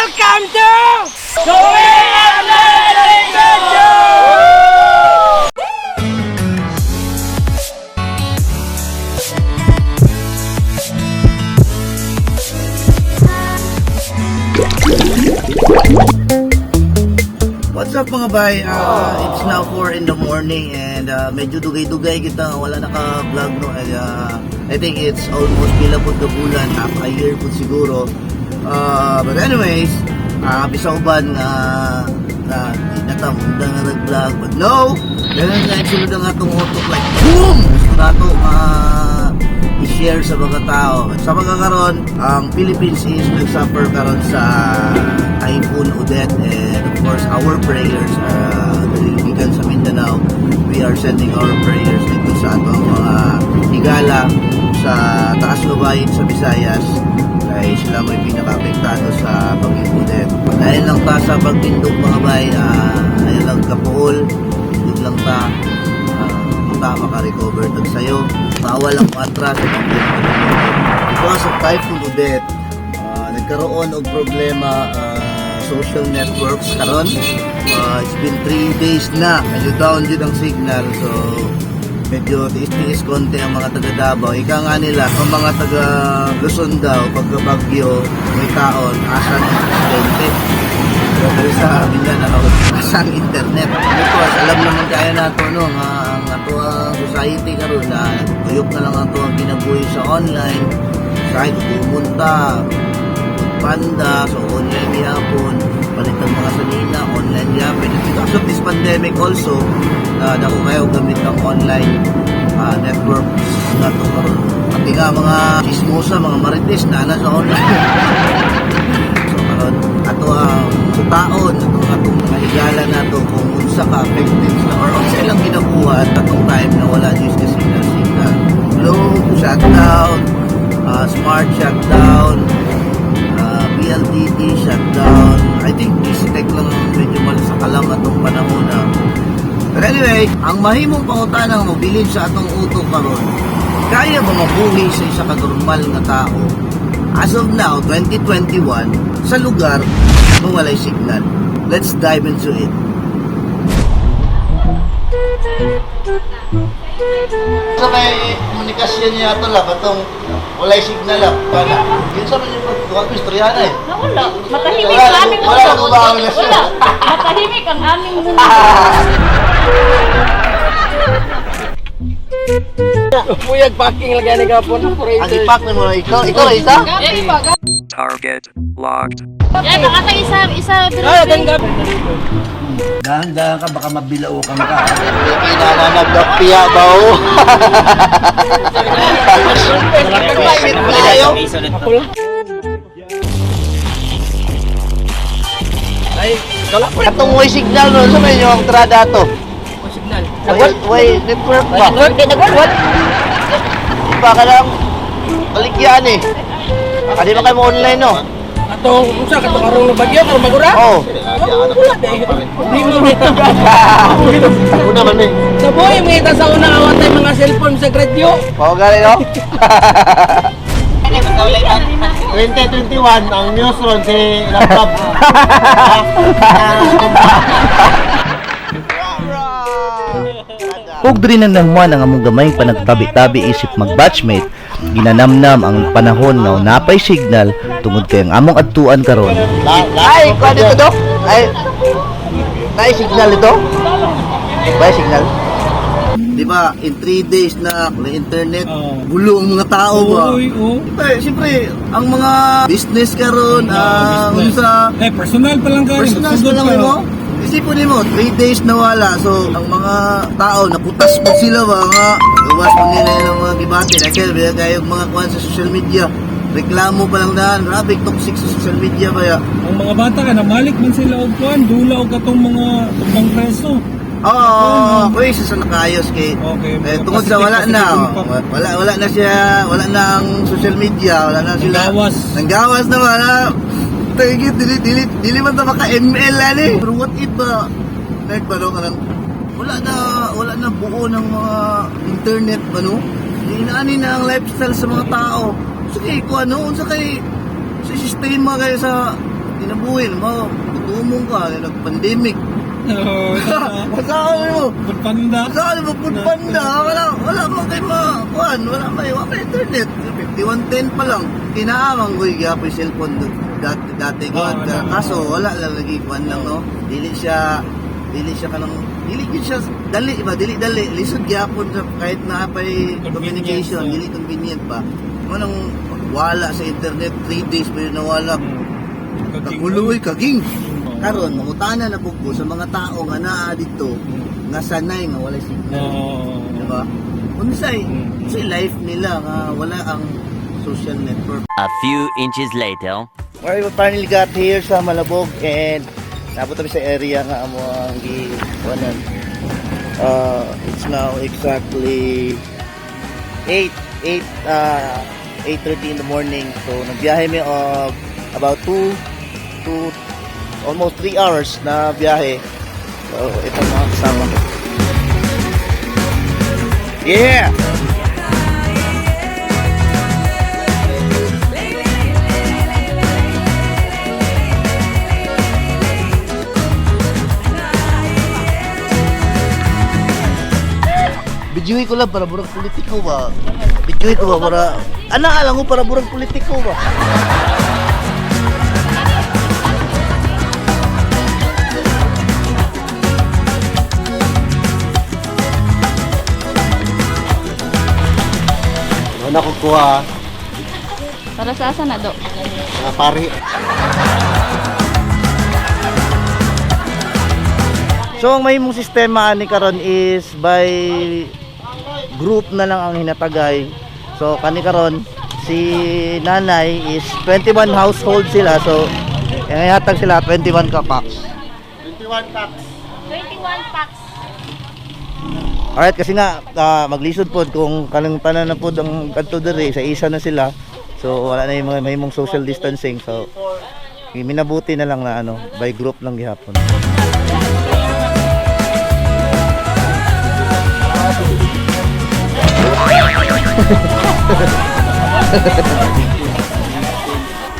Welcome to Going Online Adventure! What's up, mga bay? It's now 4 in the morning and medyo dugay-dugay kita nga wala naka-vlog, no. And I think it's almost pila pud ka bulan, half a year pud siguro. But anyways, bisa uban nga na di na ta undang nga nag-vlog, but no! Ganun na sulod ang atong utok, like boom! Gusto nato i-share sa mga tao. Sa mga karon, ang Philippines is nag-suffer karon sa Typhoon Odette and of course our prayers, gikan sa Mindanao, we are sending our prayers dito sa atong mga higala sa Taas Lubayin sa Visayas kay sila may pinaka-apektado sa Bagyong Odette. Dahil lang ta sa pagtindog, mga bay, ayaw lang kapuol, tindog lang ta, ta maka-recover tag sayo. Bawal ang patras because of Typhoon Odette. Nagkaroon og problema social networks karon. It's been 3 days na medyo down din ang signal, so medyo tiis-tiis konti ang mga taga Davao. Ika nga nila, ang mga taga Luzon daw, pagka bagyo, may taon, asan ang presidente? Pero sa Mindanao, asang internet? Because alam naman kaya nato, no, nga ang ato ang society karon na tuyok na lang ato ang kinabuhi sa online. Kahit pumunta, panda, so online gihapon, palitan mga sanina, online gihapon. And because of this pandemic also, dako kayo gamit ng online networks nato karon. Pati nga mga chismosa, mga marites, na sa online. So karon ato ang taon, atong atong mga higala nato kung unsa ka affected sila or unsa ilang ginabuhat atong time na wala jud ka signal signal. Globe shutdown, Smart shutdown, PLDT shutdown. I think EasyTech lang ang medyo sa kalam atong panahon na. But anyway, ang mahimong pangutana nga mobilin sa atong utok karon, kaya ba mabuhi sa isa ka normal nga tao as of now, 2021, sa lugar nga walay signal? Let's dive into it. Sa may komunikasyon niya ato lang, atong walay signal lang. Wala. Yun sa mga pagkuha ko, istoryana eh. Wala. Matahimik Wala, ang aming wala mundo. na ba ang relasyon? Wala. Matahimik ang aming mundo. Puyag parking lagi ni gapon. Ang ipak na mo, ikaw, ikaw isa? Target locked. Yan, baka tayo isa, isa, Ah, dan gap. Dahan-dahan ka, baka mabilaukan ka. Pinananagdapiya ba o? Visit tayo. Ako lang. Ay, wala ko. Atong way signal no, sa may ang trada to. Signal. Way, way network ba? Nag-work, di nag-work. Iba ka lang baligyan eh. Adi ba kayo mo online, no? Atong unsa katong karong na bagyo karon magura? Oo. Wala di. Di mo kita. Una man eh. Sa buhay mo kita sa una awatay mga cellphone sa radyo. Mao gali, no? 2021, ang news ron si laptop. Ug diri na nahuman ang among gamayng panagtabi-tabi isip mag-batchmate, ginanamnam ang panahon nga napay signal tungod kay ang among adtuan karon. Ay, kuha dito, Dok. Ay, naay signal ito? May signal? Di ba, in 3 days na may internet, Oo. gulo ang mga tao ba? Uy, oo. Siyempre, siyempre, ang mga business karon, ang business. sa Eh, personal pa lang kayo. personal pa lang mo. Isipon nimo, 3 days na wala. So, ang mga tao, naputas po sila ba nga. Gawas po nila yung mga gibati. Dahil kaya kayo mga kuhan sa social media. Reklamo pa lang daan. Grabe, toxic sa social media ba ya? Ang mga bata ka, namalik man sila og kuan, dula og katong mga tumbang preso. Oo, oh, ako isa sa nakayos kay Okay. eh, tungod sa wala Positive, na, positive oh, impact. wala wala na siya, wala na ang social media, wala na sila. Nanggawas. Nanggawas na wala. Tigit, dili dili dili man ta maka ML ani. Pero what if ba like ba no kanang wala na buo ng mga internet ba, no? Di inaani na ang lifestyle sa mga tao. Sige, kung ano, unsa kay sa sistema kayo sa Kinabuhi mo, gutumong ka, nag-pandemic. Oo, Masaan mo? Panda. Saan mo panda? Wala, wala mo kay mga kuan, wala may, wala may internet. 5110 pa lang. Kinaamang ko yung gyapon cellphone dati, dati ko. Oo, wala. Kaso wala lang lagi kuan lang no. Dili siya kanang dili gyud siya dali ba, dili dali lisod gyapon sa kahit na pay communication, Convenience, dili convenient pa. Manang wala sa internet 3 days pa yun nawala. Kaguloy kaging. Karon mangutana na pud ko sa mga tao nga naa dito nga sanay nga walay signal. Oo. Diba? Unsay unsay life nila nga wala ang social network. A few inches later. Alright, we finally got here sa Malabog and naabot kami sa area nga amo ang gi kuanan. It's now exactly 8 8 8:30 in the morning. So nagbiyahe mi og about 2 to almost 3 hours na biyahe. So ito mga kasama ko. Yeah! Bidyuhi ko lang para burang politiko ba? Bidyuhi ko ba para... Ana alam ko para burang politiko ba? Ano ko kuha? Para sa asa na do? Mga pari. So ang may mong sistema ani karon is by group na lang ang hinatagay. So kani karon si nanay is 21 household sila. So ang hatag sila 21 ka packs. 21 packs. 21 packs. Alright, kasi nga maglisod pod kung kanang tanan na pod ang kadto diri sa isa na sila. So wala na yung mga mahimong social distancing. So minabuti na lang na ano, by group lang gihapon.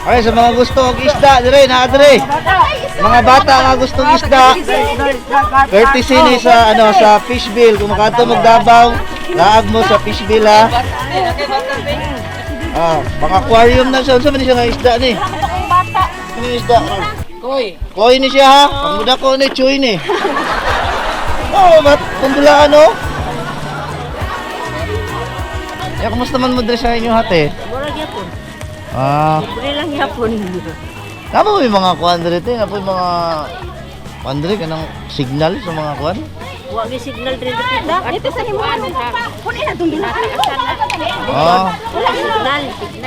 Alright, sa mga gusto og isda dire na dire. Mga bata nga gustong isda. Courtesy ni sa ano sa Fishville kung makadto mo Davao, laag mo sa Fishville ha. Ah, pang aquarium na siya. Unsa man ni siya nga isda ni? Ano yung isda? Koy. Koi ni siya ha. Pangmuda ko ni Chuy ni. Oh, ba't kundulaan no? Ya, kumusta man mo dre sa inyo hate? Mura gyapon. Ah, Libre lang gyapon. Napa mo yung mga kuan dre te? Napa yung mga kuan dre kanang signal sa mga kuan? Wa gyud signal diri kita. Dito sa himo ano pa. Kun ina dong dulaan. Ah. Wala signal.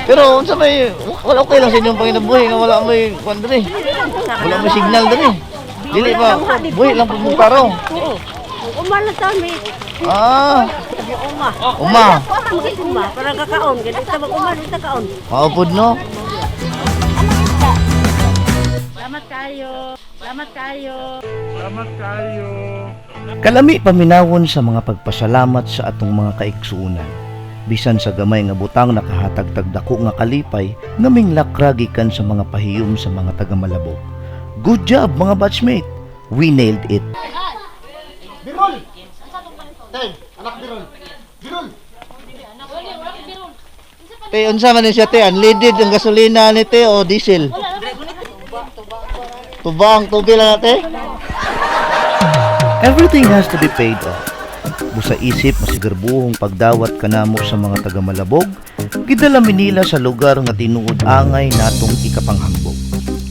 Pero unsa may wala okay lang sa inyong panginabuhi nga wala may kuan dre. Wala may signal dre. Dili ba? Buhi lang pud mong tarong. Oo. Uma lang ta mi. Ah, Uma. uma. Uma para kakaon gani ta mag-uma dito kaon. Mao pud no. Salamat kayo. Salamat kayo. Kalami paminawon sa mga pagpasalamat sa atong mga kaigsuonan. Bisan sa gamay nga butang nakahatag dako nga kalipay nga minglakra gikan sa mga pahiyom sa mga taga Malabog. Good job mga batchmate. We nailed it. Birol! Ten, anak Birol. Birol! Te, unsa man ni siya te? Unleaded ang gasolina ni te o diesel? Tuba ang tubi lang te. Everything has to be paid off. Busa isip masigarbuhong pagdawat kanamo sa mga taga Malabog, gidala mi nila sa lugar nga tinuod angay natong ikapanghambog.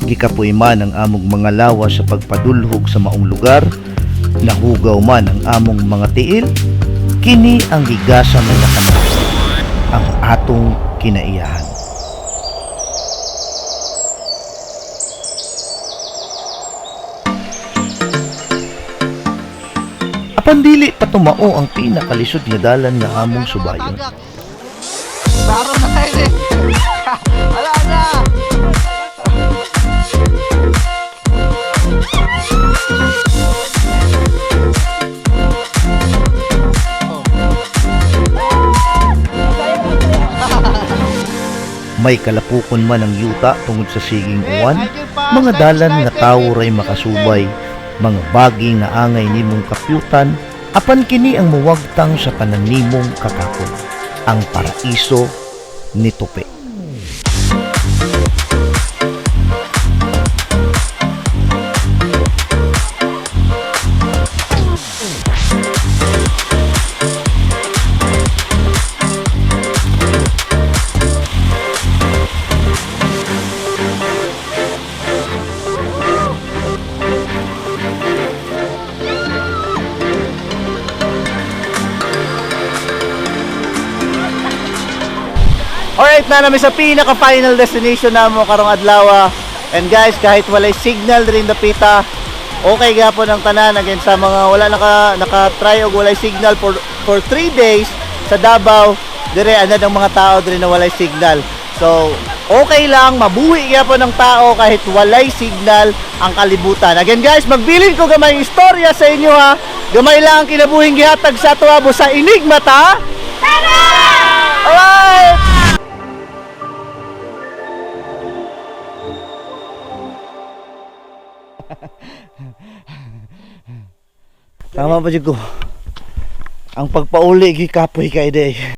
Gikapoy man ang among mga lawas sa pagpadulhog sa maong lugar, nahugaw man ang among mga tiil, kini ang gigasa nga nakamot ang atong kinaiyahan. Apan dili pa tumao ang pinakalisod nga dalan nga among subayon. May kalapukon man ang yuta tungod sa siging uwan, mga dalan nga tawo ray makasubay, mga bagi nga angay nimong kapyutan, apan kini ang muwagtang sa tanan nimong kakapon, ang paraiso ni Tupi. Alright na namin sa pinaka final destination namo karong adlaw. And guys, kahit walay signal rin dapita, okay gyapon ang tanan again sa mga wala naka try og walay signal for 3 days sa Davao, dire anad ang mga tao dire na walay signal. So, okay lang, mabuhi gyapon ang tao kahit walay signal ang kalibutan. Again guys, magbilin ko gamay istorya sa inyo ha. Gamay lang ang kinabuhing gihatag sa ato abo sa Enigma ta. Alright! Tama pa jud ko. Ang pagpauli gikapoy kay day.